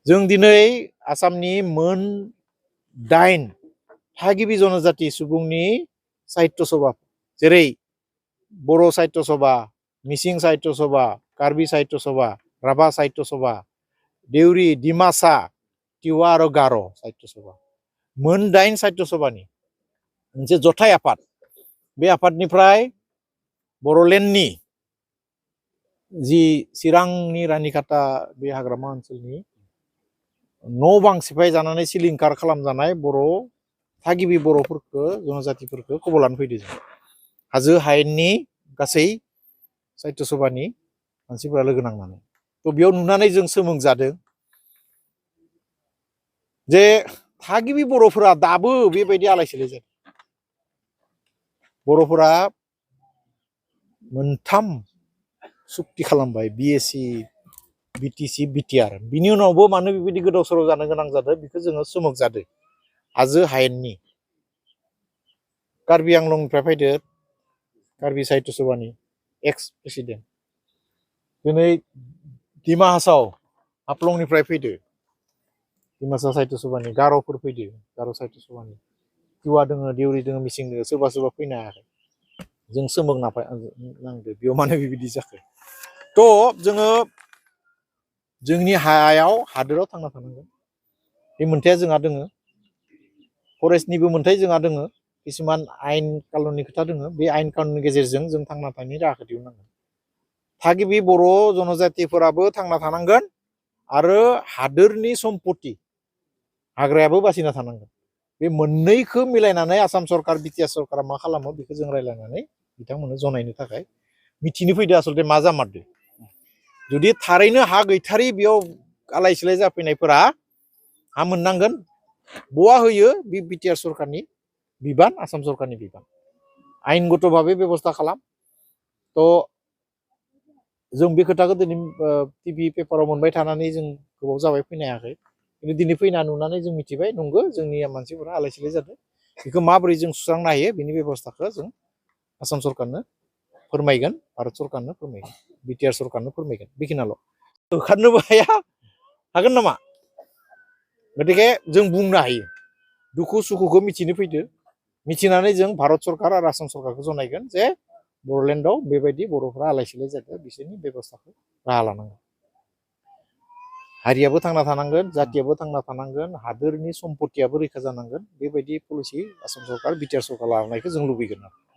जों दिनै आसामनि मोन 8 थागिबि जनजाति सुबुंनि साहित्य सभा जेरै बर' साहित्य सभा, मिसिं साहित्य सभा, कार्बि साहित्य सभा, राभा साहित्य सभा, देउरि, डिमासा, तिवा आरो गार' साहित्य सभा मोन 8 साहित्य सभानि मोनसे जथाय आफाद। बे आफादनिफ्राय बर'लेण्डनि जि चिरांनि रानिखाता बे हाग्रामा ओनसोलनि न' बां सिफाय जानानै सिलिंखार खालामजानाय बर' थागिबि बर'फोरखौ जनजातिफोरखौ खबर लानो फैदों जों। हाजो हायेननि गासै साहित्य सभानि मानसिफोरा लोगो नांनानै थ' बेयाव नुनानै जों सोमोनांजादों जे थागिबि बर'फोरा दाबो बेबायदि आलाय सिलाय जादों। बर'फोरा मोनथाम सुक्ति खालामबाय बिएसि, बिटिसि, बिटिआर। बिनि उनावबो मानो बेबायदि गोदाव सोराव जानो गोनां जादों बेखौ जोङो सोमोनांजादों। हाजो हायेननि कार्बि आंलंनिफ्राय फैदो कार्बि साहित्य सभानि एक्स प्रेसिडेन्ट, दिनै डिमा हासाव हाफ्लंनिफ्राय फैदो डिमासा साहित्य सभानि, गार'फोर फैदो गार' साहित्य सभानि, तिवा दोङो, देउरि दोङो, मिसिं दोङो, सोरबा सोरबा फैनो हायाखै। जों सोमोनांदो बेयाव मानो बेबायदि जाखो। थ' जोङो जोंनि हायाव हादोराव थांना थानांगोन, बे मोन्थाया जोंहा दोङो। फरेस्टनिबो मोन्थाय जोंहा दोङो, किसुमान आयेन कानुननि खोथा दोङो। बे आयेन कानुननि गेजेरजों जों थांना थानायनि राहाखौ दिहुननांगोन। थागिबि बर' जनजातिफोराबो थांना थानांगोन आरो हादोरनि सम्पति हाग्रायाबो बासिना थानांगोन। बे मोननैखौ मिलायनानै आसाम सरकार, बिटिआर सरकारा मा खालामो बेखौ जों रायज्लायनानै बिथांमोननो जनायनो थाखाय मिथिनो फैदो आसलथे मा जामारदो। जुदि थारैनो हा गैथारि बेयाव आलाय सिलाय जाफैनायफोरा हा मोननांगोन। बहा होयो बे बिटिआर सरकारनि बिबान, आसाम सरकारनि बिबान। आयेनगत भाबै बेबस्था खालाम। थ' जों बे खोथाखौ दिनै टिभि पेपाराव मोनबाय थानानै जों गोबाव जाबाय फैनो हायाखै। खिन्थु दिनै फैना नुनानै जों मिथिबाय नंगौ जोंनि मानसिफोरा आलाय सिलाय जादों। बेखौ माबोरै जों सुस्रांनो हायो बेनि बेबस्थाखौ जों आसाम सरकारनो फोरमायगोन, भारत सरकारनो फोरमायगोन, बिटिआर सरकारनो फोरमायगोन। बेखिनियाल'। होखारनोबो हाया, हागोन नामा? गतिके जों बुंनो हायो, दुखु सुखुखौ मिथिनो फैदो। मिथिनानै जों भारत सरकार आरो आसाम सरकारखौ जनायगोन जे बर'लेण्डआव बेबायदि बर'फ्रा आलाय सिलाय जादों, बिसोरनि बेबस्थाखौ राहा लानांगोन। हारियाबो थांना थानांगोन, जातियाबो थांना थानांगोन, हादोरनि सम्पतियाबो रैखा जानांगोन। बेबायदि पलिसि आसाम सरकार, बिटिआर सरकार लानायखौ जों लुबैगोन आरो।